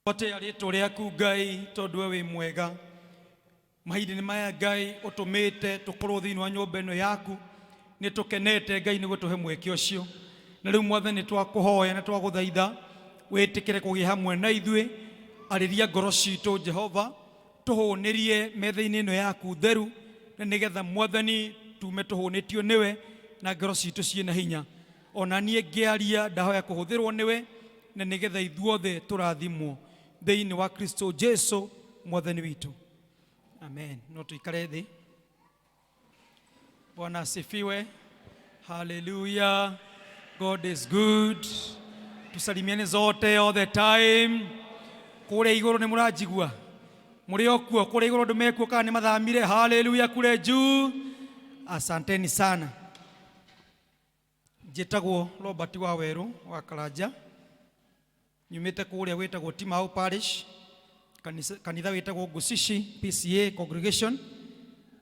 Twatĩa rĩtwa rĩaku Ngai tondũ we wĩ mwega. Mahinda-inĩ maya Ngai ũtũmĩte tũkorwo thĩinĩ wa nyũmba ĩno yaku, nĩ tũkenete Ngai nĩ gũtũhe mweke ũcio. Na rĩu Mwathani nĩ twakũhoya na twagũthaitha wĩtĩkĩre kũgĩa hamwe na ithuĩ, arĩria ngoro citũ Jehova, tũhũnĩrie metha-inĩ ĩno yaku theru, na nĩgetha Mwathani tume tũhũnĩtio nĩwe na ngoro citũ ciĩna hinya. Ona niĩ ngĩaria ndahoya kũhũthĩrwo nĩwe, na nĩgetha ithuothe tũrathimwo thĩinĩ wa Kristo Jesu Mwathani witũ. Amen. No tuikare thĩ. Bwana asifiwe. Hallelujah. God is good. Tusalimiane zote all the time. Kũrĩa igũrũ nĩ mũranjigua? Mũrĩ o kuo? Kũrĩa igũrũ andũ mekuo kana nĩ mathamire? Hallelujah kule juu. Asanteni sana. Njĩtagwo Robert Wawerũ wa Karanja, nyumĩte kũrĩa gwĩtagwo Timau Parish, kanitha wĩtagwo Ngucici PCA Congregation.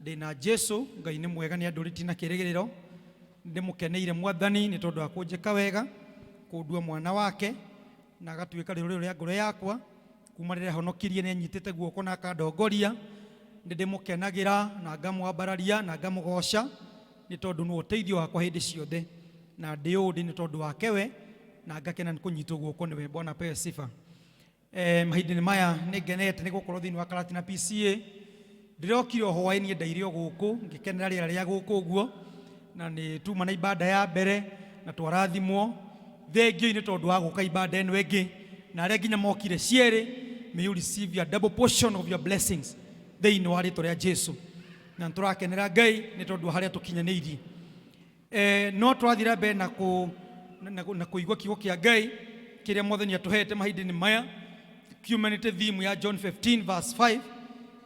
Ndĩna Jesu, Ngai nĩ mwega, nĩ andũrĩtie na kĩrĩgĩrĩro. Ndĩmũkeneire Mwathani nĩ tondũ wa kũnjĩka wega, kũndua mwana wake na agatuĩka rĩũrĩro rĩa ngoro yakwa. Kuma rĩrĩa ahonokirie nĩ anyitĩte guoko na akandongoria. Nĩ ndĩmũkenagĩra na ngamwambararia na ngamũgoca nĩ tondũ nĩwe ũteithio wakwa hĩndĩ ciothe, na ndĩ ũũ ndĩ nĩ tondũ wake we, na ngakena nĩ kũnyitwo guoko nĩwe. Bwana apewe sifa. Mahinda-inĩ maya nĩ ngenete nĩ gũkorwo thĩinĩ wa Karatina PCA. Ndĩrokire o hwaĩ-inĩ ndaire o gũkũ ngĩkenera rĩera rĩa gũkũ ũguo, na nĩ tuma na ibanda ya mbere na twarathimwo. Thengiũ nĩ tondũ wa gũka ibanda ĩno ĩngĩ, na arĩa nginya mokire cierĩ, may you receive your double portion of your blessings thĩinĩ wa rĩtwa rĩa Jesu. Na nĩ tũrakenera Ngai nĩ tondũ wa harĩa tũkinyanĩirie. No tũrathiĩ na mbere na kũigua kiugo kĩa Ngai kĩrĩa Mwathani atũhete mahinda-inĩ maya, kiumanĩte theme ya John 15 verse 5,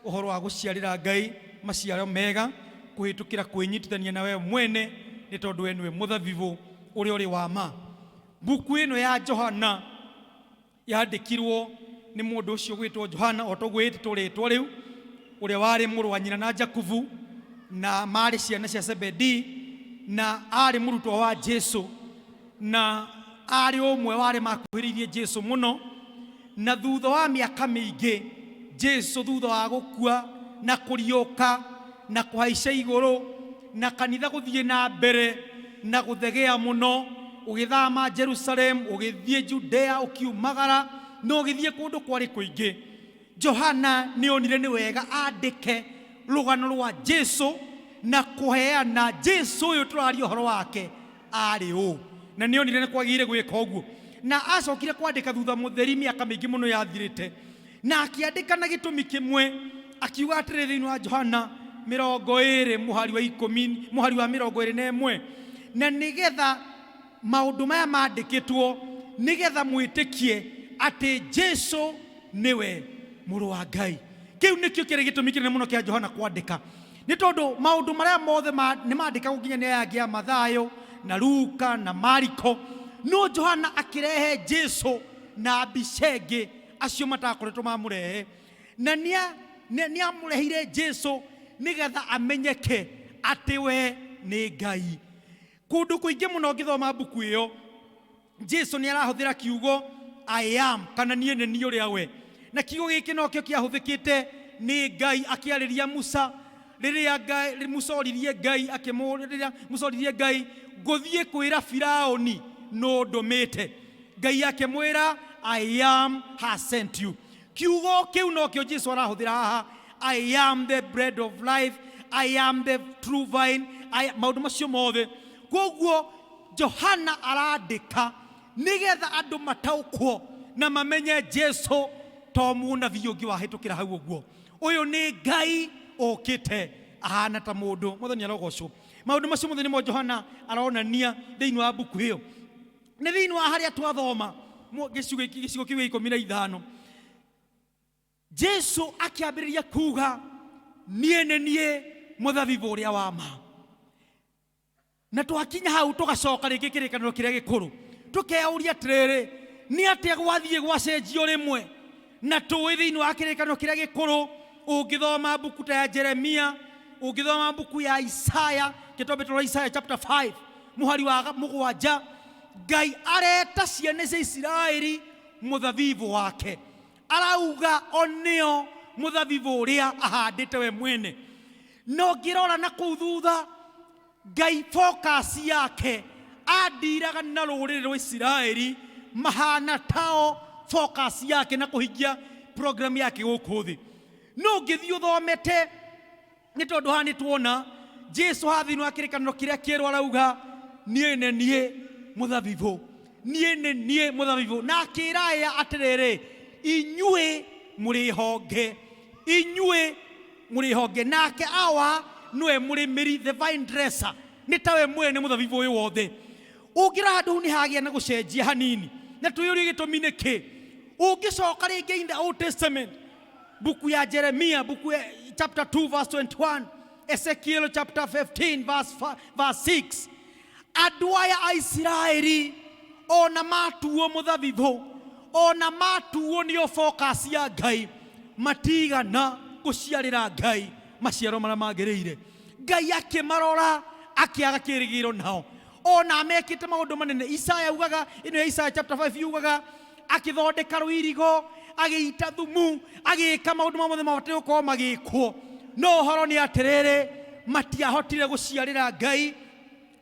ũhoro wa gũciarĩra Ngai maciaro mega kũhĩtũkĩra kwĩnyitithania na we mwene, nĩ tondũ we nĩwe mũthabibũ ũrĩa ũrĩ wa ma. Mbuku ĩno ya Johana yandĩkirwo nĩ mũndũ ũcio gwĩtwo Johana, o toguo ĩtĩtwo rĩtwa rĩu, ũrĩa warĩ mũrũ wa nyina na Jakubu, na marĩ ciana cia Zebedii, na arĩ mũrutwo wa Jesu, na arĩ ũmwe wa arĩa makuhĩrĩirie Jesu mũno. Na thutha wa mĩaka mĩingĩ, Jesu thutha wa gũkua na kũriũka na kũhaica igũrũ na kanitha gũthiĩ na mbere na gũthegea mũno, ũgĩthama Jerusalem ũgĩthiĩ Judea, ũkiumagara na ũgĩthiĩ kũndũ kwarĩ kũingĩ, Johana nĩ onire nĩ wega andĩke rũgano rwa Jesu na kũheana Jesu ũyũ tũraria ũhoro wake arĩ ũ, na nĩ onire nĩ kwagĩrĩire gwĩka ũguo. Na acokire kwandĩka thutha mũtheri mĩaka mĩingĩ mũno yathirĩte, na akĩandĩka na gĩtũmi kĩmwe, akiuga atĩrĩ thĩinĩ wa Johana 20 mũhari wa 10, mũhari wa 21, na nĩgetha maũndũ maya mandĩkĩtwo nĩgetha mwĩtĩkie atĩ Jesu nĩwe mũrũ wa Ngai. Kĩu nĩkĩo kĩarĩ gĩtũmi kĩnene mũno kĩa Johana kwandĩka, nĩ tondũ maũndũ marĩa mothe nĩ mandĩkagwo nginya nĩ aya angĩ a Mathayo na Luka na Mariko, no Johana akĩrehe Jesu na mbica ĩngĩ acio matakoretwo mamũrehe, na nĩamũrehire Jesu nĩgetha amenyeke atĩ we nĩ Ngai. Kũndũ kũingĩ mũno ũngĩthoma mbuku ĩyo, Jesu nĩ arahũthĩra kiugo I am, kana niĩ nĩ niĩ ũrĩa we. Na kiugo gĩkĩ nokĩo kĩahũthĩkĩte nĩ Ngai akĩarĩria Musa rĩrĩa Ngai, Musa oririe Ngai akĩmũ, rĩrĩa Musa oririe Ngai, ngũthiĩ kwĩra Firaũni nũ ndũmĩte. Ngai akĩmwĩra I am has sent you. Kiugo kĩu nokĩo Jesu arahũthĩra haha, I am the bread of life, I am the true vine, maũndũ macio mothe. Koguo Johana arandĩka nĩgetha andũ mataũkwo na mamenye Jesu to mũnabii ũngĩ wahĩtũkĩra hau ũguo. Ũyũ nĩ Ngai ũkĩte ahana ta mũndũ. Mwathani arogocwo. Maũndũ macio mothe nĩmo Johana aronania thĩinĩ wa mbuku ĩyo. Nĩ thĩinĩ wa harĩa twathoma gĩcigo kĩu gĩa 15, Jesu akĩambĩrĩria kuga niĩ nĩ niĩ mũthabibũ ũrĩa wa ma. Na twakinya hau tũgacoka rĩngĩ kĩrĩkanĩro kĩrĩa gĩkũrũ, tũkeyũria atĩrĩrĩ, nĩ atĩa gwathiĩ gwacenjio rĩmwe? Na tũĩ thĩinĩ wa kĩrĩkanĩro kĩrĩa gĩkũrũ, ũngĩthoma mbuku ta ya Jeremia, ũngĩthoma mbuku ya Isaya, kĩtombe tũrora Isaya chapter 5 mũhari wa 7, Ngai areta ciana cia Isiraeli mũthabibũ wake. Arauga o nĩo mũthabibũ ũrĩa ahandĩte we mwene. Na ũngĩrora na kũu thutha, Ngai focus yake andiraga na rũrĩrĩ rwa Isiraeli mahana tao focus yake na kũhingia program yake gũkũ thĩ. No ũngĩthiĩ ũthomete nĩ tondũ haha nĩ tuona Jesu haha thĩinĩ wa kĩrĩkanĩro kĩrĩa kĩerũ arauga niĩ nĩ niĩ mũthabibũ, niĩ nĩ niĩ mũthabibũ, na akĩra aya atĩrĩrĩ, inyuĩ mũrĩ honge, inyuĩ mũrĩ honge, nake awa nĩwe mũrĩmĩri, the vine dresser, nĩ tawe mwene mũthabibũ ũyũ wothe. Ũngĩra handũ hau nĩ hagĩa na gũcenjia hanini, na twĩyũrie gĩtũmi nĩ kĩ. Ũngĩcoka rĩngĩ in the Old Testament, buku ya Jeremia, buku ya chapter 2 verse 21, Ezekiel chapter 15 verse, verse 6, andũ aya a Isiraeli ona matuo mũthabibũ, ona matuo nĩo focus ya Ngai, matigana gũciarĩra Ngai maciaro marĩa magĩrĩire. Ngai akĩmarora akĩaga kĩrĩgĩrĩro nao, ona mekĩte maũndũ manene. Isaya ugaga, ĩno ya Isaya chapter 5 yugaga akĩthondeka rũirigo, agĩita thumu, agĩka maũndũ mamwe mabatiĩ gũkorwo magĩkwo, no ũhoro nĩ atĩrĩrĩ, matiahotire gũciarĩra Ngai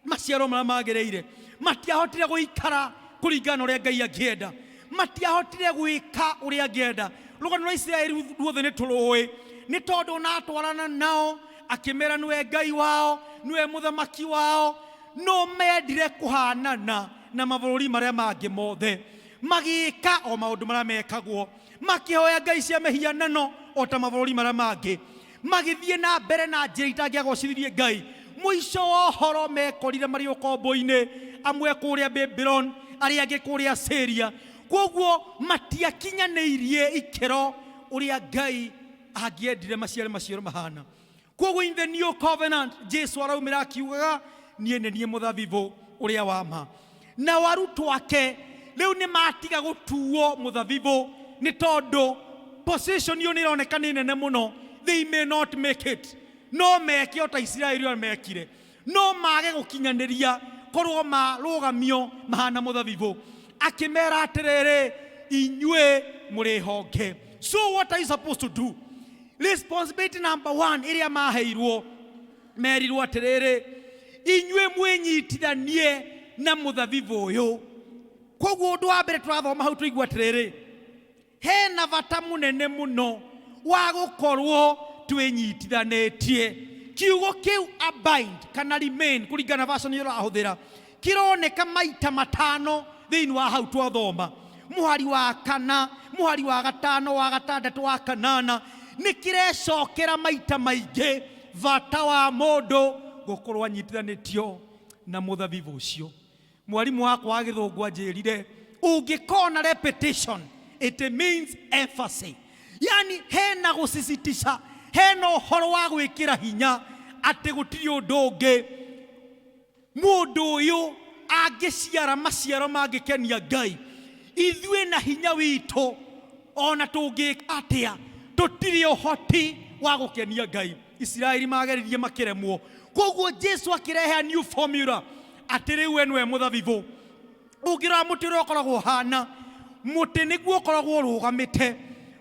maciaro marĩa magĩrĩire, matiahotire gũikara kũringana na ũrĩa Ngai angĩenda, matiahotire gwĩka ũrĩa angĩenda. Rũgano rwa Isiraeli ruothe nĩ tũrũĩ, nĩ tondũ ona atwarana nao akĩmera nĩwe Ngai wao, nĩwe mũthamaki wao, no mendire kũhanana na mabũrũri marĩa mangĩ mothe, magĩka o maũndũ marĩa mekagwo, makĩhoya ngai cia mĩhianano o ta mabũrũri marĩa mangĩ, magĩthiĩ na mbere na njĩra itangĩagocithirie Ngai. Mũico wa ũhoro mekorire marĩ ũkombo-inĩ, amwe kũrĩa Babylon, arĩa angĩ kũrĩa Syria. Kwoguo matiakinyanĩirie ikĩro ũrĩa Ngai angĩendire maciare maciaro mahana. Kwoguo in the new covenant Jesu araumĩra akiugaga niĩ nĩ niĩ mũthabibũ ũrĩa wa ma. Nao arutwo ake rĩu nĩ matiga gũtuo mũthabibũ nĩ tondũ position ĩyo nĩ ĩroneka nĩ nene mũno, they may not make it. No meke o ta Isiraeli ũrĩa mekire, no mage gũkinyanĩria korwo marũgamio mahana mũthabibũ. Akĩmera atĩrĩrĩ, inyuĩ mũrĩ honge. So what are you supposed to do? Responsibility number one ĩrĩa maheirwo, merirwo atĩrĩrĩ, inyuĩ mwĩnyitithanie na mũthabibũ ũyũ. Koguo ũndũ wa mbere tũrathoma hau tũigua atĩrĩrĩ, hena bata mũnene mũno wa gũkorwo twĩnyitithanĩtie. Kiugo kĩu abide kana remain kũringana na version ĩrĩa ũrahũthĩra kĩroneka maita matano thĩinĩ wa hau twathoma, mũhari wa kana, mũhari wa gatano, wa gatandatũ, wa kanana, nĩ kĩrecokera maita maingĩ bata wa mũndũ gũkorwo anyitithanĩtio na mũthabibũ ũcio. Mwarimu wakwa wa gĩthũngũ anjĩrire ũngĩkona repetition it means emphasis, yani hena gũsisitisha, hena ũhoro wa gwĩkĩra hinya atĩ gũtirĩ ũndũ ũngĩ mũndũ ũyũ angĩciara maciaro mangĩkenia Ngai. Ithuĩ na hinya witũ ona tũngĩka atĩa tũtirĩ ũhoti wa gũkenia Ngai. Isiraeli mageririe makĩremwo. Koguo Jesu akĩrehe a new formula atĩ rĩu we nĩwe mũthabibũ. Ũngĩrora mũtĩ ũrĩa ũkoragwo ũhana, mũtĩ nĩguo ũkoragwo ũrũgamĩte,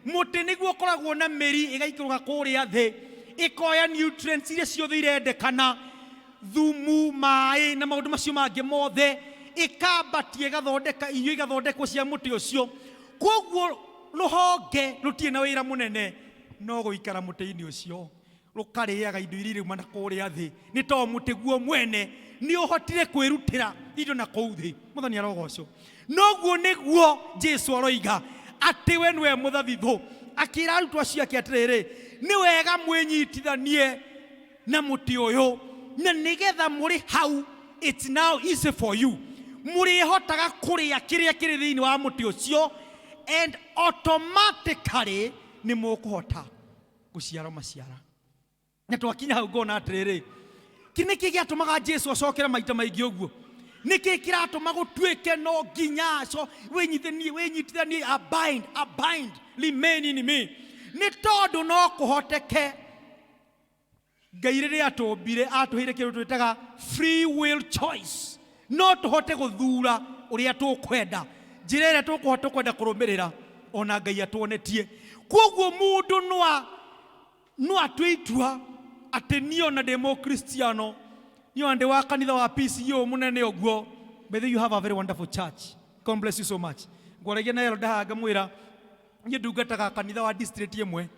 mũtĩ nĩguo ũkoragwo na mĩri ĩgaikũrũka kũrĩa thĩ, ĩkoya nutrients iria ciothe irendekana, thumu, maĩ na maũndũ macio mangĩ mothe, ĩkambatia ĩgathondeka irio igathondekwo cia mũtĩ ũcio. Koguo rũhonge rũtirĩ na wĩra mũnene no gũikara mũtĩ-inĩ ũcio, rũkarĩaga indo iria irauma na kũrĩa thĩ, nĩ tondũ mũtĩ guo mwene nĩ ũhotire kwĩrutĩra indo na kũu thĩ. Mwathani arogocwo. Noguo nĩguo Jesu aroiga atĩ we nĩwe mũthabibũ, akĩra arutwo acio ake atĩrĩrĩ, nĩ wega mwĩnyitithanie na mũtĩ ũyũ, na nĩgetha mũrĩ hau, it's now easy for you, mũrĩhotaga kũrĩa kĩrĩa kĩrĩ thĩinĩ wa mũtĩ ũcio, and automatically nĩ mũkũhota gũciara maciara. Na twakinya hau ngona atĩrĩrĩ, kĩ nĩkĩ gĩatũmaga Jesu acokere maita maingĩ ũguo? Nĩkĩ kĩratũma gũtuĩke no nginya wĩnyitithanie, wĩnyitithanie, abide, abide, remain in me? Nĩ tondũ no kũhoteke Ngai rĩrĩa atũmbire atũheire kĩndũ twĩtaga free will choice, no tũhote gũthura ũrĩa tũkwenda, njĩra ĩrĩa tũkũhota kwenda kũrũmĩrĩra. Ona Ngai atuonetie. Koguo mundu no atue itua atĩ niĩ ona ndĩ Mũkristiano, niĩ ona ndĩ wa kanitha wa PCO mũnene ũguo. By the way, you have a very wonderful church. God bless you so much. Ngwaragia na elder haha ngamwĩra niĩ ndungataga kanitha wa district ĩmwe,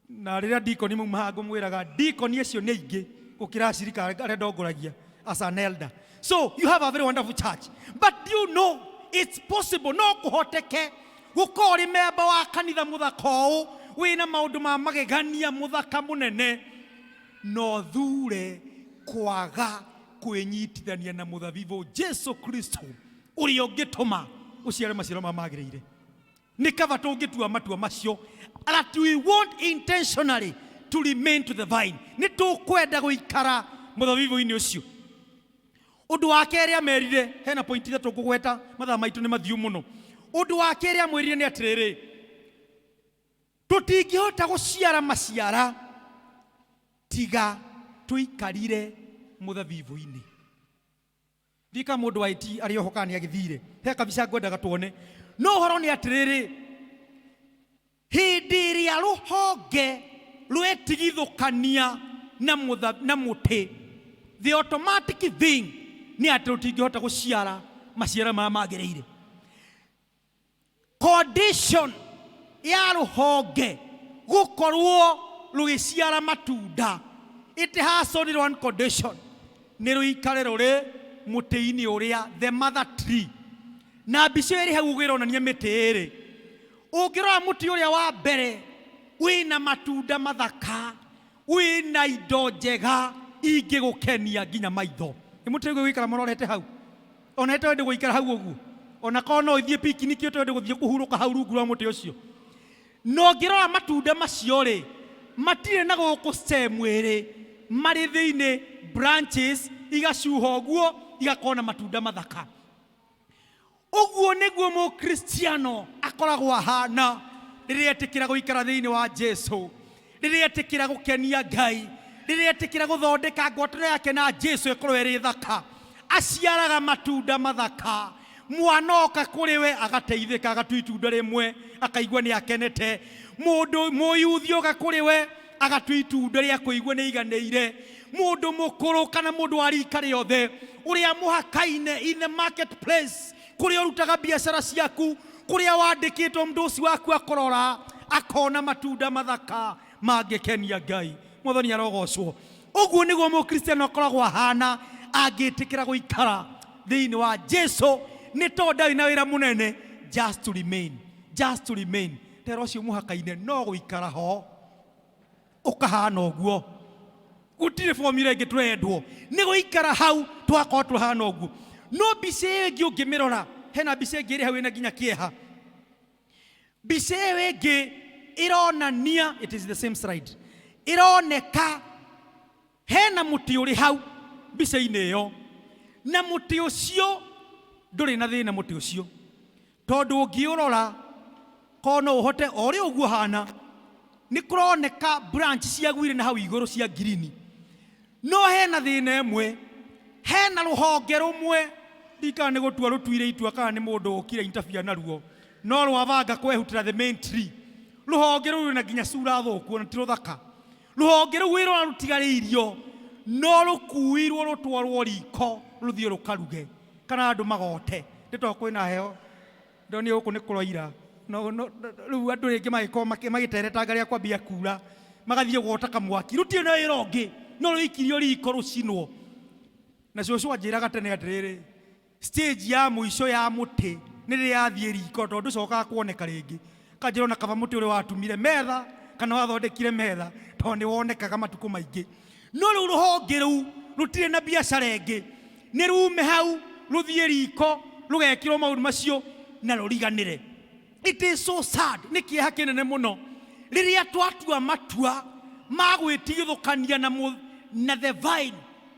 na rĩrĩa dikoni mauma haha ngũmwĩraga dikoni acio nĩ aingĩ gũkĩra acirika arĩa ndongoragia as an elder. So you have a very wonderful church, but do you know it's possible, no kũhoteke gũkorwo ũrĩ memba wa kanitha mũthaka ũũ wĩna maũndũ ma magegania mũthaka mũnene, no thure kwaga kwĩnyitithania na mũthabibũ Jesu Kristo ũrĩa ũngĩtũma ũciare maciaro ma magĩrĩire. Nĩ kaba tũngĩtua matua macio that we want intentionally to remain to the vine, nĩ tũkwenda gũikara mũthabibũ-inĩ ũcio. Ũndũ wa kerĩ amerire, hena point ithatũ ngũgweta, mathaa maitũ nĩ mathiu mũno. Ũndũ wa kerĩ amwĩrire nĩ atĩrĩrĩ, tũtingĩhota gũciara maciara tiga tũikarire mũthabibũ-inĩ. Ndika mũndũ wa IT arĩ oho kana nĩ agĩthire, he kabica ngwendaga tuone. No ũhoro nĩ atĩrĩrĩ, hĩndĩ ĩrĩa rũhonge rwetigithũkania na mũtĩ, the automatic thing nĩ atĩ rũtingĩhota gũciara maciaro marĩa magĩrĩire. Condition ya rũhonge gũkorwo rũgĩciara matunda, it has only one condition, nĩ rũikare rũrĩ mũtĩ-inĩ ũrĩa, the mother tree. Na mbica ĩrĩ hau ũguo ĩronania mĩtĩ ĩrĩ. Ũngĩrora mũtĩ ũrĩa wa mbere wĩna matunda mathaka, wĩna indo njega ingĩgũkenia nginya maitho. Nĩ mũtĩ ũguo gũikara mũrorete hau, ona ĩtwende gũikara hau ũguo, ona korwo no ithiĩ picnic, twende gũthiĩ kũhurũka hau rungu rwa mũtĩ ũcio. No ngĩrora matunda macio rĩ, matirĩ na gũkũ stem ĩrĩ, marĩ thĩinĩ branches igacuha ũguo, igakorwo na matunda mathaka. Ũguo nĩguo Mũkristiano akoragwo ahana rĩrĩa etĩkĩra gũikara thĩinĩ wa Jesu, rĩrĩa etĩkĩra gũkenia Ngai, rĩrĩa etĩkĩra gũthondeka ngwatanĩro yake na Jesu ĩkorwo ĩrĩ thaka. Aciaraga matunda mathaka. Mwana oka kũrĩ we agateithĩka, agatua itunda rĩmwe akaigua nĩ akenete. Mũndũ mũyuthi oka kũrĩ we agatua itunda rĩa kũigua nĩ iganĩire. Mũndũ mũkũrũ kana mũndũ wa rika rĩothe ũrĩa mũhakaine in the marketplace, kũrĩa ũrutaga biacara ciaku, kũrĩa wandĩkĩtwo, mũndũ ũcio waku akũrora akona matunda mathaka mangĩkenia Ngai. Mwathani arogocwo. Ũguo nĩguo Mũkristiano akoragwo ahana angĩtĩkĩra gũikara thĩinĩ wa Jesu, nĩ tondũ ndarĩ na wĩra mũnene, just to remain, just to remain. Tera ũcio mũhaka-inĩ no gũikara ho ũkahana ũguo, gũtirĩ formula ĩngĩ tũrendwo, nĩ gũikara hau twakorwo tũhana ũguo. No mbica ĩyo ĩngĩ ũngĩmĩrora, hena mbica ĩngĩ ĩrĩ hau ĩna nginya kĩeha. Mbica ĩyo ĩngĩ ĩronania, it is the same slide, ĩroneka hena mũtĩ ũrĩ hau mbica-inĩ ĩyo, na mũtĩ ũcio ndũrĩ na thĩna. Mũtĩ ũcio tondũ ũngĩũrora korwo no ũhote o ũrĩa ũguo hana, nĩ kũroneka branch ciagwire na hau igũrũ cia ngirini, no hena thĩna ĩmwe, hena rũhonge rũmwe, ndikana nĩ gũtua rũtuire itua kana nĩ mũndũ ũkire interfere naruo, no rwabanga kwehutĩra the main tree. Rũhonge rũu rwĩna nginya cura thũku, ona ti rũthaka. Rũhonge rũu wĩrora rũtigarĩirio no rũkuirwo rũtwarwo riko rũthiĩ rũkaruge kana andũ magote, nĩ tondũ kwĩna heho. Ndonire gũkũ nĩ kũroira, no rĩu andũ rĩngĩ magĩkorwo magĩteretanga rĩa kwambia kura, magathiĩ gwota kamwaki. Rũtirĩ na wĩra ũngĩ no rũikirio riko rũcinwo. Na cũcũ anjĩraga tene atĩrĩrĩ, stage ya mũico ya mũtĩ nĩ rĩrĩa yathiĩ riko, tondũ ndũcokaga kuoneka rĩngĩ. Kanjĩra ona kaba mũtĩ ũrĩa watumire metha kana wathondekire metha, tondũ nĩ wonekaga matukũ maingĩ. No rĩu rũhonge rũu rũtirĩ na biacara ĩngĩ, nĩ rume hau rũthiĩ riko rũgekĩrwo maũndũ macio na rũriganĩre. It is so sad, nĩ kĩeha kĩnene mũno rĩrĩa twatua matua ma gwĩtigithũkania na the vine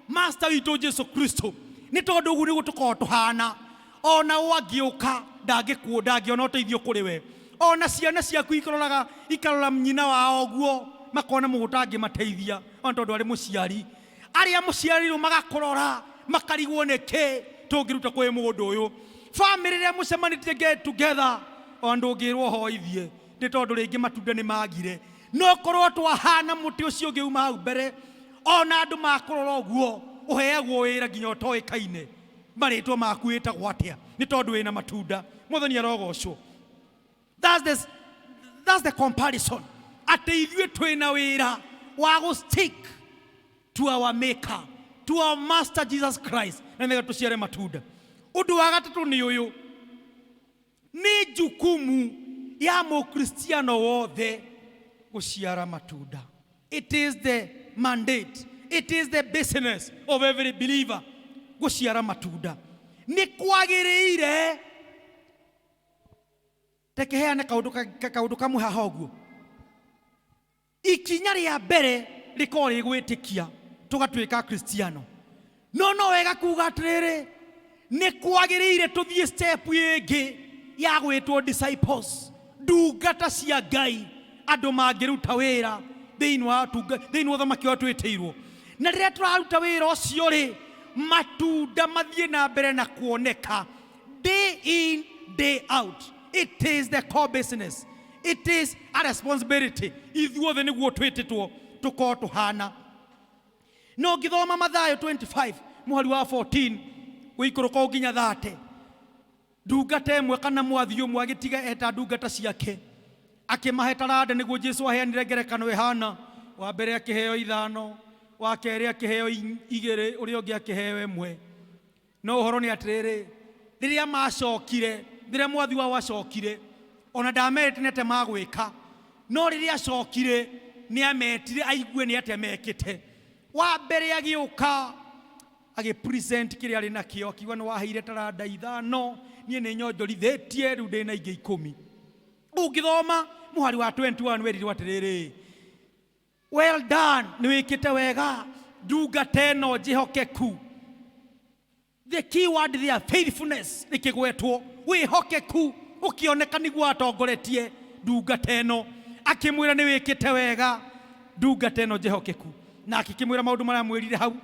master witũ Jesu Kristo, nĩ tondũ ũguo nĩguo tũkoragwo tũhana. Ona ũ angĩũka ndangĩkuo, ndangĩona ũteithio kũrĩ we. Ona ciana ciaku ikororaga, ikarora nyina wao ũguo, makona mũndũ ũtangĩmateithia, ona tondũ arĩ mũciari. Arĩa mũciarirwo magakũrora makarigwo nĩ kĩ tũngĩruta kwĩ mũndũ ũyũ. Family ĩrĩa mũcemanĩtie get together, O ndũngĩrwo hoithie nĩ tondũ rĩngĩ matunda nĩ magire. No korwo twahana mũtĩ ũcio ũngĩ uma hau mbere, ona andũ makũrora ũguo, ũheagwo wĩra nginya ũtoĩkaine marĩtwa maku wĩtagwo atĩa, nĩ tondũ wĩna matunda. Mwathani arogocwo. That's the comparison, atĩ ithuĩ twĩna wĩra wa gũ stick to our maker, to our master Jesus Christ, na nĩgetha tũciare matunda. Ũndũ wa gatatũ nĩ ũyũ: nĩ jukumu ya mũkristiano wothe gũciara matunda. It is the mandate, it is the business of every believer gũciara matunda. Nĩ kwagĩrĩire reke heane kaũndũ kamwe haha ũguo. Ikinya rĩa mbere rĩkorwo rĩ gwĩtĩkia tũgatuĩka Kristiano, no wega kuga atĩrĩrĩ, nĩ kwagĩrĩire tũthiĩ step ĩngĩ ya gwĩtwo disciples, ndungata cia Ngai, andũ mangĩruta wĩra thĩinĩ wa ũthamaki ũrĩa twĩtĩirwo. Na rĩrĩa tũraruta wĩra ũcio rĩ, matunda mathiĩ na mbere na kuoneka day in, day out. It is the core business, it is a responsibility ithuothe nĩguo twĩtĩtwo tũkorwo tũhana. No ngĩthoma Mathayo 25 mũhari wa 14 gũikũrũka o nginya 30, ndungata ĩmwe kana mwathi ũmwe agĩtiga eta ndungata ciake, akĩmahe taranda, nĩguo Jesu aheanire ngerekano ĩhana. Wa mbere akĩheo 5, wa kerĩ akĩheo 2, ũrĩa ũngĩ akĩheo 1. No ũhoro nĩ atĩrĩrĩ, rĩrĩa macokire, rĩrĩa mwathi wao acokire, ona ndamerĩte nĩ atĩa magwĩka, no rĩrĩa acokire nĩ ametire aigue nĩ atĩa mekĩte. Wa mbere agĩũka agĩpresent kĩrĩa arĩ nakĩo, akiuga, "Nĩ waheire taranda 5, niĩ nĩ nyonjorithĩtie, rĩu ndĩ na ingĩ 10." Ũngĩthoma mũhari wa 21, werirwo atĩrĩrĩ, "Well done, nĩ wĩkĩte wega, ndungata ĩno njĩhokeku." The key word there, faithfulness, ĩkĩgwetwo, wĩhokeku ũkĩoneka nĩguo atongoretie ndungata ĩno. Akĩmwĩra, "Nĩ wĩkĩte wega, ndungata ĩno njĩhokeku." Na akĩkĩmwĩra maũndũ marĩa mwĩrire hau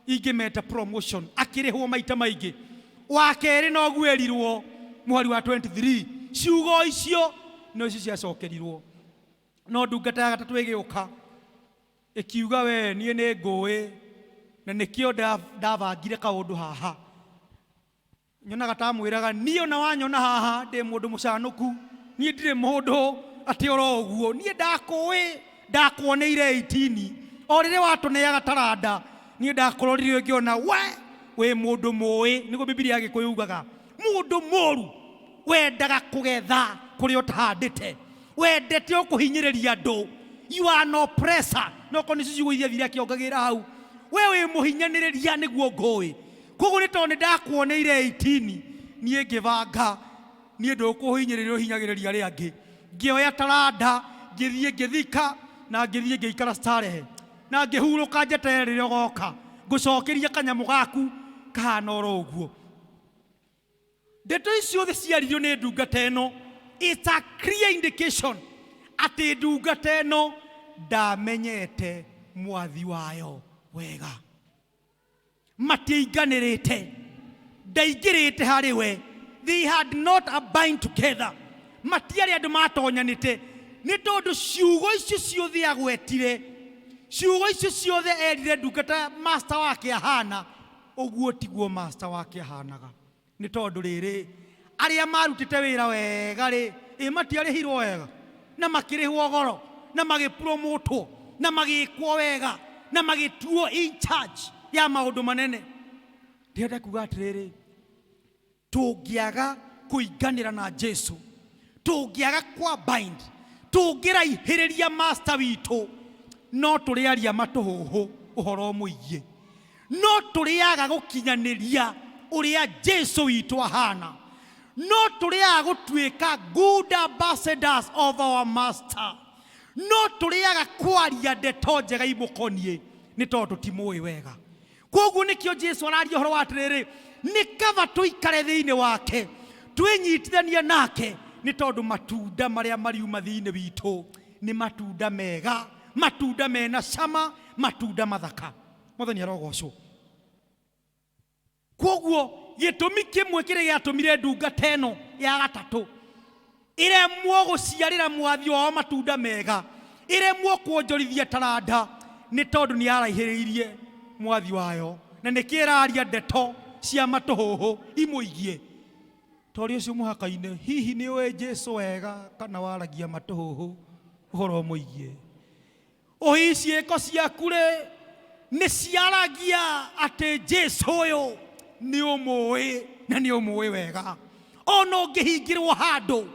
ingĩmeta promotion, akĩrĩhwo maita maingĩ. Wa kerĩ noguo erirwo mũhari wa 23, ciugo icio no icio ciacokerirwo. No ndungata ya gatatũ ĩgĩũka ĩkiuga, "We niĩ nĩ ngũĩ na nĩkĩo ndabangire kaũndũ haha." Nyonaga ta mwĩraga, "Niĩ ona wanyona haha ndĩ mũndũ mũcanũku, niĩ ndirĩ mũndũ atĩ oro ũguo. Niĩ ndakũĩ, ndakuoneire 18 o rĩrĩa watũneaga taranda, niĩ ndakũrorire ngĩona we wĩ mũndũ mũĩ." Nĩguo Bibilia ya Gĩkũyũ ugaga, mũndũ mũru, wendaga kũgetha kũrĩa ũtahandĩte, wendete ũkũhinyĩrĩria andũ. You are an oppressor. No korwo nĩcio ciugo iria athire akĩongagĩra hau, we wĩ mũhinyanĩrĩria, nĩguo ngũĩ. Koguo nĩ tondũ nĩ ndakuoneire 18, niĩ ngĩbanga niĩ ndũkũhinyĩrĩria, ũhinyagĩrĩria arĩa angĩ. Ngĩoya taranda, ngĩthiĩ ngĩthika, na ngĩthiĩ ngĩikara starehe na ngĩhurũka, njeterere rĩrĩa ũgoka ngũcokeria kanyamũ gaku kahana oro ũguo. Ndeto icio ciothe ciaririo nĩ ndungata ĩno, it's a clear indication atĩ ndungata ĩno ndamenyete mwathi wayo wega, matiinganĩrĩte, ndaingĩrĩte harĩ we. They had not abide together, matiarĩ andũ matonyanĩte, nĩ tondũ ciugo icio ciothe agwetire, ciugo icio ciothe erire ndungata master wake ahana ũguo, tiguo master wake ahanaga. Nĩ tondũ rĩrĩ, arĩa marutĩte wĩra wega rĩ, ĩ matiarĩhirwo wega na makĩrĩhwo goro na magĩpromotwo na magĩkwo wega na magĩtuo in charge ya maũndũ manene. Ndĩrenda kuga atĩrĩrĩ, tũngĩaga kũinganĩra na Jesu, tũngĩaga kwa bind, tũngĩraihĩrĩria master witũ, no tũrĩaria matũhũhũ ũhoro mũingĩ, no tũrĩaga gũkinyanĩria ũrĩa Jesu witũ ahana, no tũrĩaga gũtuĩka good ambassadors of our master, no tũrĩaga kwaria ndeto njega imũkoniĩ, nĩ tondũ tũtimũĩ wega. Koguo nĩkĩo Jesu araria ũhoro wa atĩrĩrĩ, nĩ kaba tũikare thĩinĩ wake, twĩnyitithania nake, nĩ tondũ matunda marĩa mariuma thĩinĩ witũ nĩ matunda mega, matunda mena cama, matunda mathaka. Mwathani arogocwo. Koguo gĩtũmi kĩmwe kĩrĩa gĩatũmire ndungata ĩno ya gatatũ Ĩremwo gũciarĩra mwathi wao matunda mega, ĩremwo kuonjorithia taranda, nĩ tondũ nĩ yaraihĩrĩirie mwathi wayo, na nĩkĩo ĩraria ndeto cia matũhũhũ imũigie. Torĩ ũcio mũhaka-inĩ, hihi nĩ ũĩ Jesu wega kana waragia matũhũhũ ũhoro ũmũigie? Ũhi ciĩko ciaku-rĩ, nĩ ciaragia atĩ Jesu ũyũ nĩ ũmũĩ na nĩ ũmũĩ wega. Ona ũngĩhingĩrwo handũ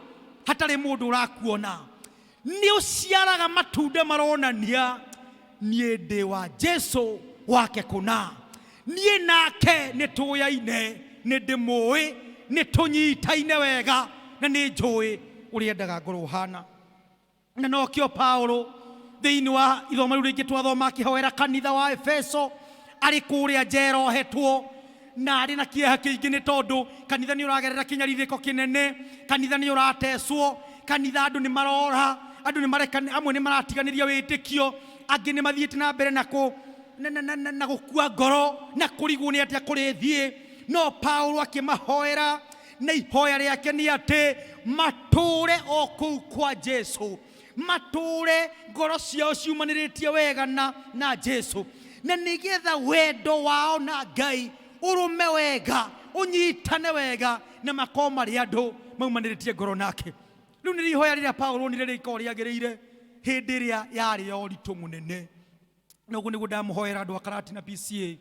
hatarĩ mũndũ ũrakuona, nĩ ũciaraga matunda maronania niĩ ndĩ wa Jesu wake kũna. Niĩ nake nĩ tũyaine, nĩ ndĩmũĩ, nĩ tũnyitaine wega na nĩ njũĩ ũrĩa endaga ngorwo hana. Na nokĩo Paulo thĩinĩ wa ithomo rĩu rĩngĩ twathoma akĩhoera kanitha wa Efeso arĩ kũrĩa njera ohetwo na arĩ na kĩeha kĩingĩ nĩ tondũ kanitha nĩ ũragerera kĩnyarirĩko kĩnene, kanitha nĩ ũratecwo, kanitha andũ nĩ marora, andũ nĩ mareka, amwe nĩ maratiganĩria wĩtĩkio, angĩ nĩ mathiĩte na mbere na kũ na, na, na, na, na gũkua ngoro na kũrigwo nĩ atĩa kũrĩthiĩ. No Paulo akĩmahoera na ihoya rĩake nĩ atĩ matũũre o kũu kwa Jesu, matũũre ngoro ciao ciumanĩrĩtie wega na Jesu, na nĩgetha wendo wao na Ngai ũrũme wega, ũnyitane wega, na makorwo marĩ andũ maumanĩrĩtie ngoro nake. Rĩu nĩ ihoya rĩrĩa Paulo onire rĩkorwo rĩagĩrĩire hĩndĩ ĩrĩa yarĩ ya ũritũ mũnene. Na ũguo nĩguo ndamũhoera andũ a Karatina PCA,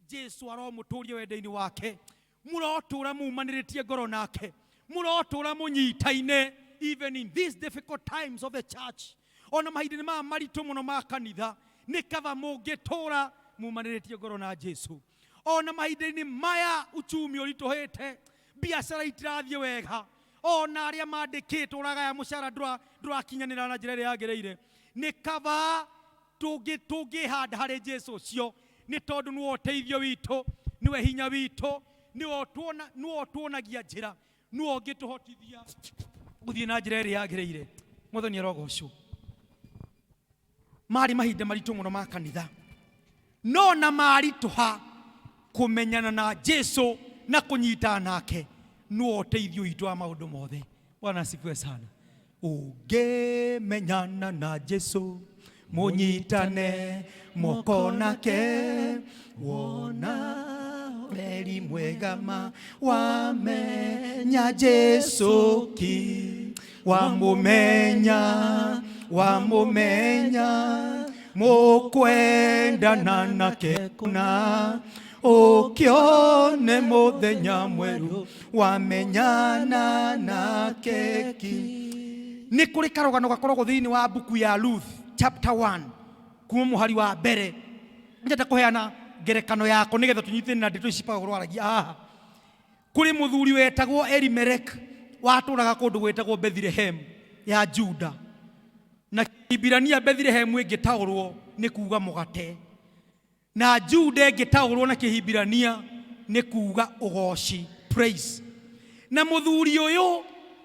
Jesu aromũtũria wendo-inĩ wake, mũrotũra mumanĩrĩtie ngoro nake, mũrotũra mũnyitaine even in these difficult times of the church. Ona mahinda-inĩ maya maritũ mũno ma kanitha, nĩ kaba mũngĩtũra mumanĩrĩtie ngoro na Jesu. Ona mahinda-inĩ maya uchumi ũritũhĩte, biacara itirathiĩ wega, ona arĩa mandĩkĩtwo ũragaya mũcara ndũrakinyanĩra na njĩra ĩrĩa yagĩrĩire, nĩ kaba tũngĩhanda harĩ Jesu ũcio, nĩ tondũ nĩwe ũteithio witũ, nĩwe hinya witũ, nĩwe ũtuonagia njĩra, nĩwe ũngĩtũhotithia gũthiĩ na njĩra ĩrĩa yagĩrĩire. Mwathani arogocwo. Marĩ mahinda maritũ mũno ma kanitha, no na maritũha kũmenyana na Jesu na kũnyitana nake, nĩwe ũteithio witũ wa maũndũ mothe. Bwana asifiwe sana. Ũngĩmenyana na Jesu, mũnyitane moko nake, wona weri mwega ma wamenya Jesu ki, wamũmenya, wamũmenya, mũkwendana nake na ũkĩone mũthenya mwerũ wamenyana nake ki. Nĩ kũrĩ karũgano gakoragwo thĩinĩ wa mbuku ya Ruth chapter 1 kuma mũhari wa mbere. Njenda kũheana ngerekano yako nĩgetha tũnyitane na ndeto ici Paulo aragia haha. Kũrĩ mũthuri wetagwo Elimelek watũraga kũndũ gwĩtagwo Bethlehem ya Juda, na Kĩhibirania Bethlehem ĩngĩtaũrwo nĩ kuga mũgate, na Juda ĩngĩtaũrwo na Kĩhibirania nĩ kuga ũgoci, praise. Na mũthuri ũyũ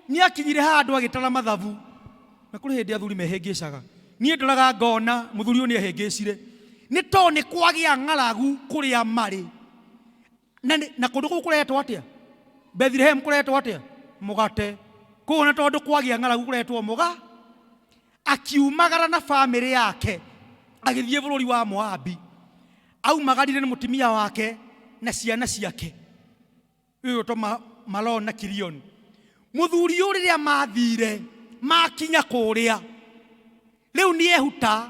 nĩ akinyire handũ agĩtara mathabu, na kũrĩ hĩndĩ athuri mehĩngĩcaga. Niĩ ndoraga ngona mũthuri ũyũ nĩ ehĩngĩcire, nĩ tondũ nĩ kwagĩa ng'aragu kũrĩa marĩ. Na kũndũ kũu kũretwo atĩa? Bethlehem kũretwo atĩa? Mũgate. Kũu na tondũ kwagĩa ng'aragu kũretwo mũga. Akiumagara na bamĩrĩ yake agĩthiĩ bũrũri wa Moabi. Aumagarire na mũtumia wake na ciana ciake, ũyũ to Malon na Kilion. Mũthuri ũyũ rĩrĩa mathire makinya kũrĩa, rĩu nĩ ehuta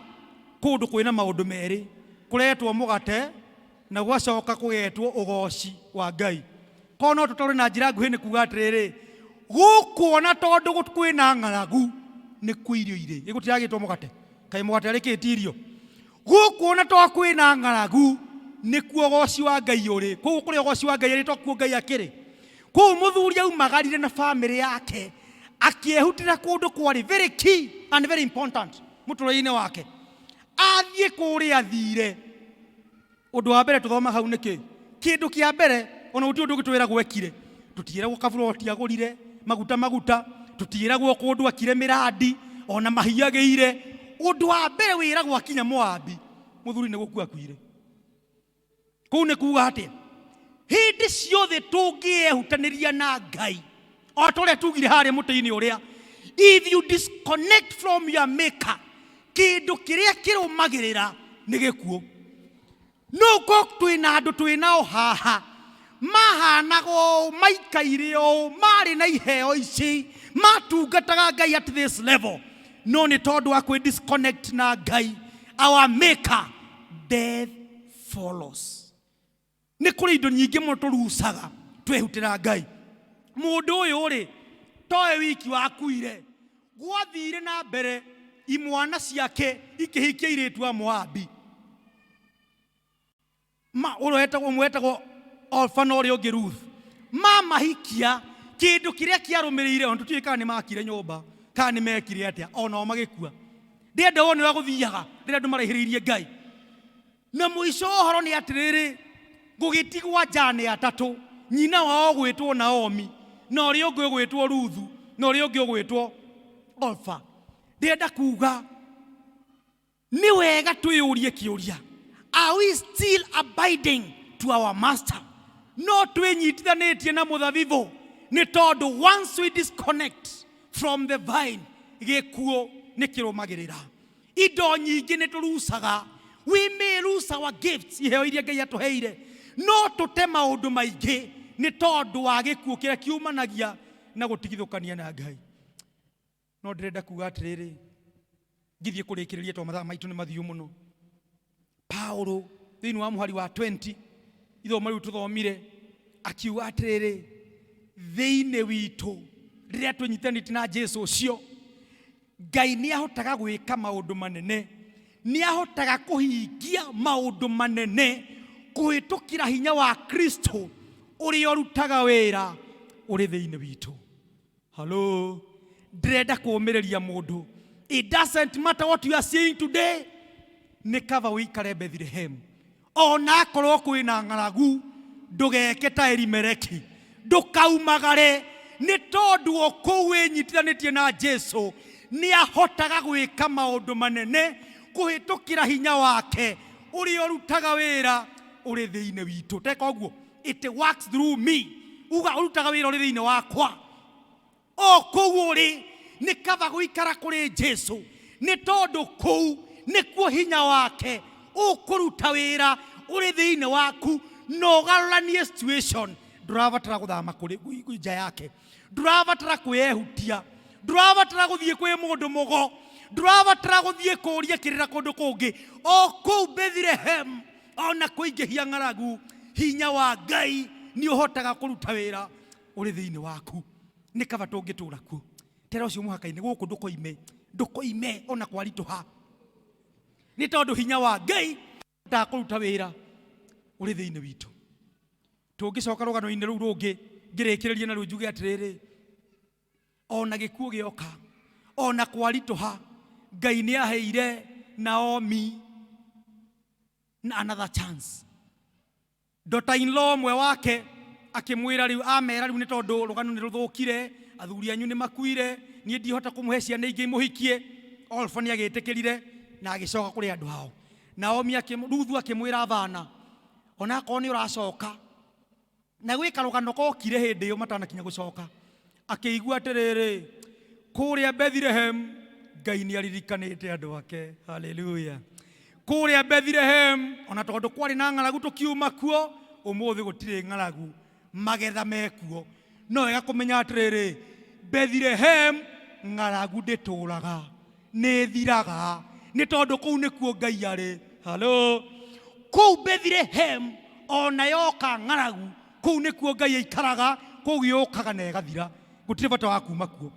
kũndũ kwĩna maũndũ merĩ, kũretwo mũgate na gwacoka kũgetwo ũgoci wa Ngai. Korwo no tũtore na njĩra nguhĩ nĩ kuga atĩrĩrĩ, gũkũ ona tondũ kwĩna ng'aragu nĩ kuo irio irĩ. Ĩ gũtiragĩtwo mũgate? Kaĩ mũgate arĩkĩtie irio? Gũkũ ona tondũ kwĩna ng'aragu nĩ kuo ũgoci wa Ngai ũrĩ. Kũu kũrĩa ũgoci wa Ngai ũrĩ to kuo Ngai akĩrĩ. Kũu mũthuri aumagarire na bamĩrĩ yake akĩehutĩra kũndũ kwarĩ very key and very important mũtũrĩre-inĩ wake. Athiĩ kũrĩa athire, ũndũ wa mbere tũthoma hau nĩ kĩ? Kĩndũ kĩa mbere ona gũtirĩ ũndũ ũngĩ twĩragwo ekire. Tũtiĩragwo kaburoti agũrire, maguta maguta, tũtiĩragwo kũndũ akire mĩrandi, ona mahiũ agĩire. Ũndũ wa mbere wĩragwo akinya Moabi, mũthuri nĩ gũkua akuire. Kũu nĩ kuga atĩa? Hĩndĩ ciothe tũngĩehutanĩria na Ngai, o ta ũrĩa tugire harĩa mũtĩ-inĩ ũrĩa, If you disconnect from your maker, kĩndũ kĩrĩa kĩrũmagĩrĩra nĩ gĩkuũ. No ko twĩna andũ twĩ nao haha mahanaga ũũ, maikaire ũũ, marĩ na iheo ici, matungataga Ngai at this level, no nĩ tondũ wa kwĩ disconnect na Ngai, our maker, death follows. Nĩ kũrĩ indo nyingĩ mũno tũrucaga twehutĩra Ngai. Mũndũ ũyũ rĩ, towe wiki wakuire, gwathire na mbere imwana ciake ikĩhikia airĩtu a Moabi. Ma ũrĩa wetagwo, ũmwe wetagwo Orpha na ũrĩa ũngĩ Ruth. Mamahikia, kĩndũ kĩrĩa kĩarũmĩrĩire, ona tũtiũĩ kana nĩ makire nyũmba kana nĩ mekire atĩa, onao magĩkua. Ndĩrenda wone ũrĩa gũthiaga rĩrĩa andũ maraihĩrĩirie Ngai. Na mũico wa ũhoro nĩ atĩrĩrĩ, gũgĩtigwo njane atatũ, nyina wao ũgwĩtwo Naomi, na ũrĩa ũngĩ ũgwĩtwo Ruthu, na ũrĩa ũngĩ ũgwĩtwo Orpha. Ndĩrenda kuga nĩ wega twĩyũrie kĩũria, are we still abiding to our master? No twĩnyitithanĩtie na mũthabibũ, nĩ tondũ once we disconnect from the vine, gĩkuũ nĩ kĩrũmagĩrĩra. Indo nyingĩ nĩ tũrucaga. We may lose our gifts, iheo iria Ngai atũheire, no tũte maũndũ maingĩ nĩ tondũ wa gĩkuũ kĩrĩa kiumanagia na gũtigithũkania na Ngai. No ndĩrenda kuga atĩrĩrĩ, ngĩthiĩ kũrĩkĩrĩria tondũ mathaa maitũ nĩ mathiũ mũno. Paulo thĩinĩ wa mũhari wa 20 ithomo rĩu tũthomire, akiuga atĩrĩrĩ, thĩinĩ witũ rĩrĩa twĩnyitanĩte na Jesu ũcio, Ngai nĩ ahotaga gwĩka maũndũ manene, nĩ ahotaga kũhingia maũndũ manene kũhĩtũkĩra hinya wa Kristo ũrĩa ũrutaga wĩra ũrĩ thĩinĩ witũ. Hello, ndĩrenda kũũmĩrĩria mũndũ. It doesn't matter what you are seeing today, nĩ kaba ũikare Bethlehem. Ona akorwo kwĩna ng'aragu, ndũgeke ta Elimeleki, ndũkaumagare, nĩ tondũ o kũu wĩnyitithanĩtie na Jesu nĩ ahotaga gwĩka maũndũ manene kũhĩtũkĩra hinya wake ũrĩa ũrutaga wĩra ũrĩ thĩinĩ witũ. Teka ũguo, it works through me. Uga ũrutaga wĩra ũrĩ thĩinĩ wakwa. O kũu ũrĩ nĩ kaba gũikara kũrĩ Jesu, nĩ tondũ kũu nĩkuo hinya wake ũkũruta wĩra ũrĩ thĩinĩ waku, na ũgarũranie situation. Ndũrabatara gũthama kũrĩ nja yake, ndũrabatara kwĩyehutia, ndũrabatara gũthiĩ kwĩ mũndũ mũgo, ndũrabatara gũthiĩ kũũria kĩrĩra kũndũ kũngĩ. O kũu Bethlehem, ona kũingĩhia ng'aragu, hinya wa Ngai nĩ ũhotaga kũruta wĩra ũrĩ thĩinĩ waku. Nĩ kaba tũngĩtũra kuo. Tera ũcio mũhaka-inĩ gũkũ, ndũkoime, ndũkoime ona kwaritũha, nĩ tondũ hinya wa Ngai ũhotaga kũruta wĩra ũrĩ thĩinĩ witũ. Tũngĩcoka rũgano-inĩ rũu rũngĩ, ngĩrĩkĩrĩria na rĩu njuge atĩrĩrĩ, ona gĩkuũ gĩoka, ona kwaritũha, Ngai nĩ aheire Naomi na another chance. Daughter in law ũmwe wake akĩmwĩra rĩu, amera rĩu nĩ tondũ rũgano nĩ rũthũkire, athuri anyu nĩ makuire, niĩ ndihota kũmũhe ciana ingĩ imũhikie. Orpha nĩ agĩtĩkĩrire na agĩcoka kũrĩ andũ ao. Naomi Ruthu akĩmwĩra bana, onakorwo nĩ ũracoka, na gwĩ karũgano kokire hĩndĩ ĩyo matanakinya gũcoka, akĩigua atĩrĩrĩ, kũrĩa Bethlehem Ngai nĩ aririkanĩte andũ ake. Haleluya. Kũrĩa Bethlehem, ona tondũ kwarĩ na ng'aragu tũkiuma kuo, ũmũthĩ gũtirĩ ng'aragu, magetha mekuo. No wega kũmenya atĩrĩrĩ, Bethlehem ng'aragu ndĩtũraga, nĩ ĩthiraga, nĩ tondũ kũu nĩkuo Ngai arĩ. Halo, kũu Bethlehem ona yoka ng'aragu, kũu nĩkuo Ngai aikaraga, kũu yũkaga na ĩgathira, gũtirĩ bata wa kuma kuo.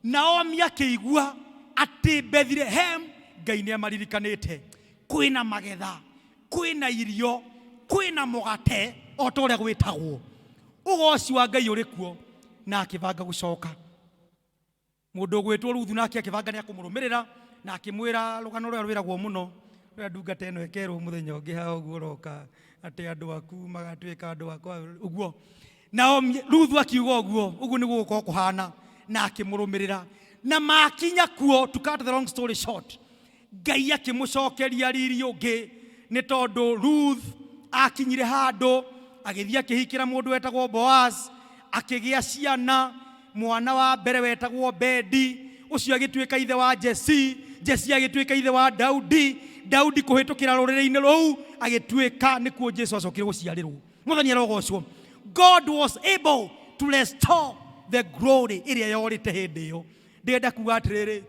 Naomi akĩigua atĩ Bethlehem Ngai nĩ amaririkanĩte, kwĩna magetha, kwĩna irio, kwĩna mũgate, o ta ũrĩa gwĩtagwo, ũgoci wa Ngai ũrĩ kuo, na akĩbanga gũcoka. Mũndũ ũgwĩtwo Ruthu nake akĩbanga nĩ akũmũrũmĩrĩra, na akĩmwĩra rũgano rũrĩa rwĩragwo mũno, rũrĩa ndungata ĩno ĩkerwo mũthenya ũngĩ haha ũguo ũroka, atĩ andũ aku magatuĩka andũ akwa ũguo. Naomi, Ruthu akiuga ũguo, ũguo nĩguo gũkorwo kũhana, na akĩmũrũmĩrĩra. Na makinya kuo, to cut the long story short, Ngai akĩmũcokeria riri ũngĩ, nĩ tondũ Ruth akinyire handũ agĩthiĩ akĩhikĩra mũndũ wetagwo Boaz, akĩgĩa ciana. Mwana wa mbere wetagwo Obedi, ũcio agĩtuĩka ithe wa Jesi, Jesi agĩtuĩka ithe wa Daudi, Daudi kũhĩtũkĩra rũrĩrĩ-inĩ rũu agĩtuĩka nĩkuo Jesu acokire gũciarĩrwo. Mwathani arogocwo. God was able to restore the glory ĩrĩa yorĩte hĩndĩ ĩyo. Ndĩrenda kuga atĩrĩrĩ,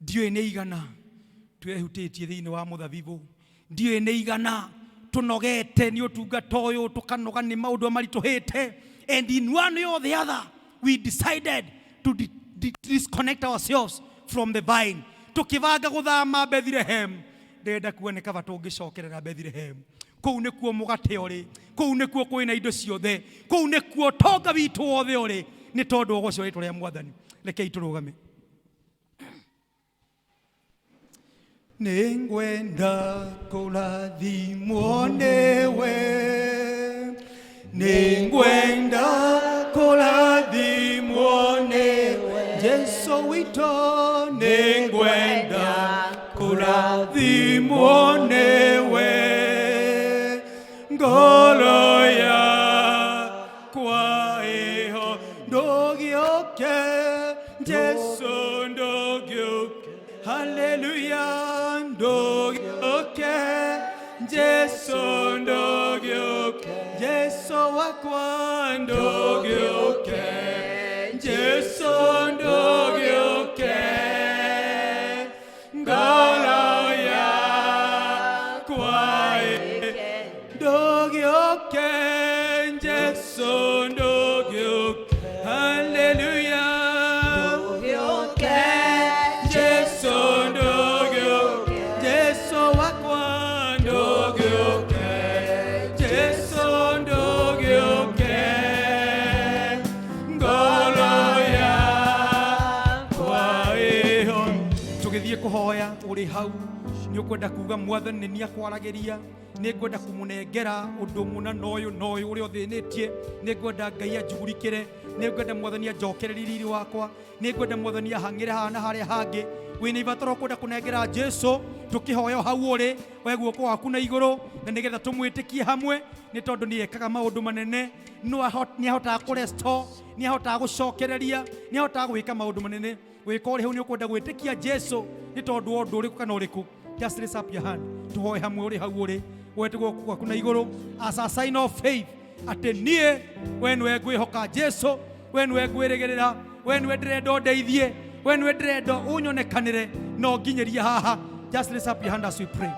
ndiũĩ nĩ igana twehutĩtie thĩinĩ wa mũthabibũ, ndiũĩ nĩ igana tũnogete nĩ ũtungata ũyũ, tũkanoga nĩ maũndũ maritũhĩte, and in one way or the other we decided to disconnect ourselves from the vine, tũkĩbanga gũthama Bethlehem. Ndĩrenda kuga nĩ kaba tũngĩcokerera Bethlehem. Kũu nĩkuo mũgate ũrĩ, kũu nĩkuo kwĩna indo ciothe, kũu nĩkuo tonga witũ wothe ũrĩ, nĩ tondũ ũgocwo rĩtwa rĩa Mwathani. Rekei tũrũgame. Nĩngwenda kũrathimwo nĩwe, nĩngwenda kũrathimwo nĩwe, Jesu witũ, nĩngwenda kũrathimwo nĩwe, ngoro yakwa ĩho, ndũgĩũke Jesu, ndũgĩũke, haleluya, ndũgĩũke Jesu, ndũgĩũke Jesu wakwa, ndũgĩũke Jesu, ndũgĩũke, ngoro yakwa ndũgĩũke Jesu, ndũgĩũke, haleluya, Jesu ndũgĩũke, Jesu wakwa, ndũgĩũke Jesu, ndũgĩũke, ngoro yakwa ĩho. Tũgĩthiĩ kũhoya, ũrĩ hau nĩ ũkwenda kuga, Mwathani nĩ niĩ akwaragĩria, nĩ ngwenda kũmũnengera ũndũ mũna na ũyũ na ũyũ ũrĩa ũthĩnĩtie, nĩ ngwenda Ngai anjugurikĩre, nĩ ngwenda Mwathani anjokererie riri wakwa, nĩ ngwenda Mwathani ahang'ĩre haha na harĩa hangĩ, wĩna ibataro ũkwenda kũnengera Jesu, tũkĩhoya hau ũrĩ, we guoko waku na igũrũ, na nĩgetha tũmwĩtĩkie hamwe, nĩ tondũ nĩ ekaga maũndũ manene, no nĩ ahotaga kũrestore, nĩ ahotaga gũcokereria, nĩ ahotaga gwĩka maũndũ manene. Wĩka ũrĩ hau nĩ ũkwenda gwĩtĩkia Jesu nĩ tondũ wa ũndũ ũrĩkũ kana ũrĩkũ, just raise up your hand, tũhoe hamwe. Ũrĩ hau ũrĩ, wete guoko gwaku na igũrũ as a sign of faith atĩ niĩ we nĩwe ngwĩhoka Jesu, we nĩwe ngwĩrĩgĩrĩra, we nĩwe ndĩrenda ũndeithie, we nĩwe ndĩrenda ũnyonekanĩre no nginyĩrie haha. Just raise up your hand as we pray.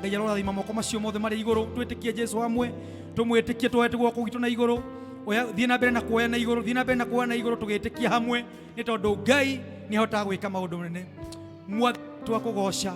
Ngai arorathima moko macio mothe marĩ igũrũ. Twĩtĩkie Jesu hamwe, tũmwĩtĩkie twoete guoko gwitũ na igũrũ. Oya, thiĩ na mbere na kuoya na igũrũ, thiĩ na mbere na kuoya na igũrũ, tũgĩtĩkia hamwe, nĩ tondũ Ngai nĩ ahotaga gwĩka maũndũ manene. Mwathani, twakũgoca,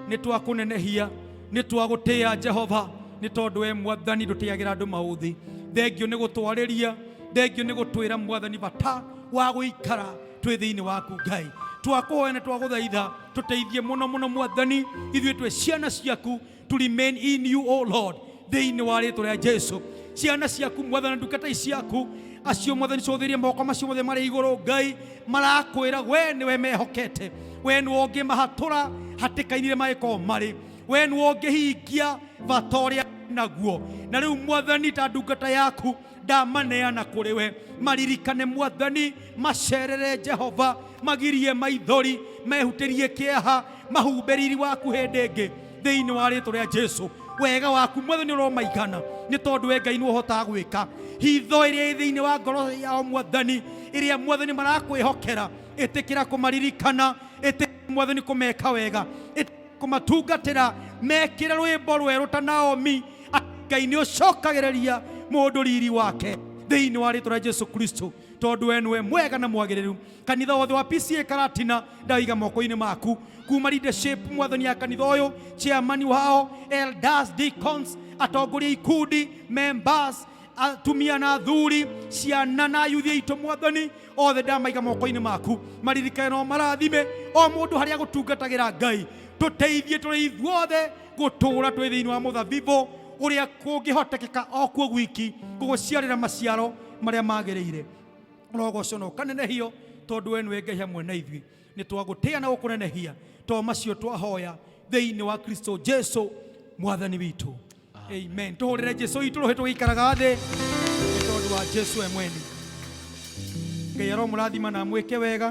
nĩ twakũnenehia, nĩ twagũtĩĩa Jehova, nĩ tondũ we Mwathani ndũtĩagĩra andũ maũthĩ. Thengio nĩ gũtwarĩria, thengio nĩ gũtwĩra Mwathani bata wa gũikara twĩ thĩinĩ waku. Ngai, twakũhoya na twagũthaitha tũteithie mũno mũno Mwathani, ithuĩ twĩ ciana ciaku, to remain in you, O Lord, thĩinĩ wa rĩtwa rĩa Jesu. Ciana ciaku Mwathani, ndungata ici ciaku acio Mwathani, cũthĩrie moko macio mothe marĩ igũrũ. Ngai, marakwĩra we nĩwe mehokete, we nĩwe ũngĩmahatũra hatĩka-inĩ iria mangĩkorwo marĩ, we nĩwe ũngĩhingia bata ũrĩa naguo. Na rĩu Mwathani, ta ndungata yaku ndamaneana kũrĩ we, maririkane Mwathani, macerere Jehova, magirie maithori, mehutĩrie kĩeha, mahumbe riri waku hĩndĩ ĩngĩ thĩinĩ wa rĩtwa rĩa Jesu. Wega waku Mwathani ũromaigana, nĩ tondũ we Ngai nĩ ũhotaga gwĩka hitho ĩrĩa ĩ thĩinĩ wa ngoro yao. Mwathani, ĩrĩa Mwathani marakwĩhokera, ĩtĩkĩra kũmaririkana, ĩtĩkĩra Mwathani kũmeka wega, ĩtĩkĩra kũmatungatĩra, mekĩre rwĩmbo rwerũ ta Naomi, Ngai nĩ ũcokagĩrĩria mũndũ riri wake thĩinĩ wa rĩtwa rĩa Jesu Kristo, tondũ we nĩwe mwega na mwagĩrĩru. Kanitha wothe wa PCA Karatina ndaiga moko-inĩ maku, kuma leadership Mwathani ya kanitha ũyũ, chairman wao, elders, deacons, atongoria ikundi, members, atumia na athuri, ciana na yuthi aitũ, Mwathani, othe ndamaiga moko-inĩ maku. Maririkane no marathime o mũndũ harĩa gũtungatagĩra. Ngai, tũteithie tũrĩ ithuothe gũtũũra twĩ thĩinĩ wa mũthabibũ ũrĩa kũngĩhotekeka o kuo gwiki gũgũciarĩra maciaro marĩa magĩrĩire. Ũrogocwo na ũkanenehio, tondũ we nĩwe Ngai hamwe na ithuĩ. Nĩ twagũtĩa na gũkũnenehia to macio twahoya thĩinĩ wa Kristo Jesu Mwathani witũ, amen. Tũhũrĩre Jesu witũ rũhĩ tũgĩikaraga thĩ, nĩ tondũ wa Jesu we mwene. Ngai aromũrathima na amwĩke wega.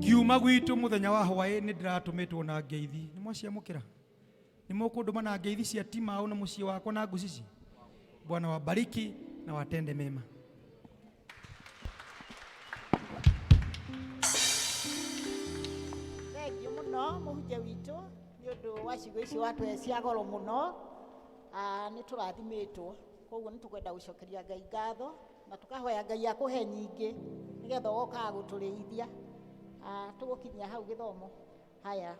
Ngiuma gwitũ mũthenya wa hwaĩ nĩ ndĩratũmĩtwo na ngeithi. Nĩ mwaciamũkĩra? Nĩ mũkũndũma na ngeithi cia Timau na mũciĩ wakwa na Ngucici? Bwana wabariki na watende mema. Thengiũ mũno mũhunjia witũ nĩ ũndũ wa ciugo ici watũhe cia goro mũno. Nĩ tũrathimĩtwo, koguo nĩ tũkwenda gũcokeria Ngai ngatho na tũkahoya Ngai akũhe nyingĩ nĩgetha ũgokaga gũtũrĩithia. Tũgũkinyia hau gĩthomo. Haya.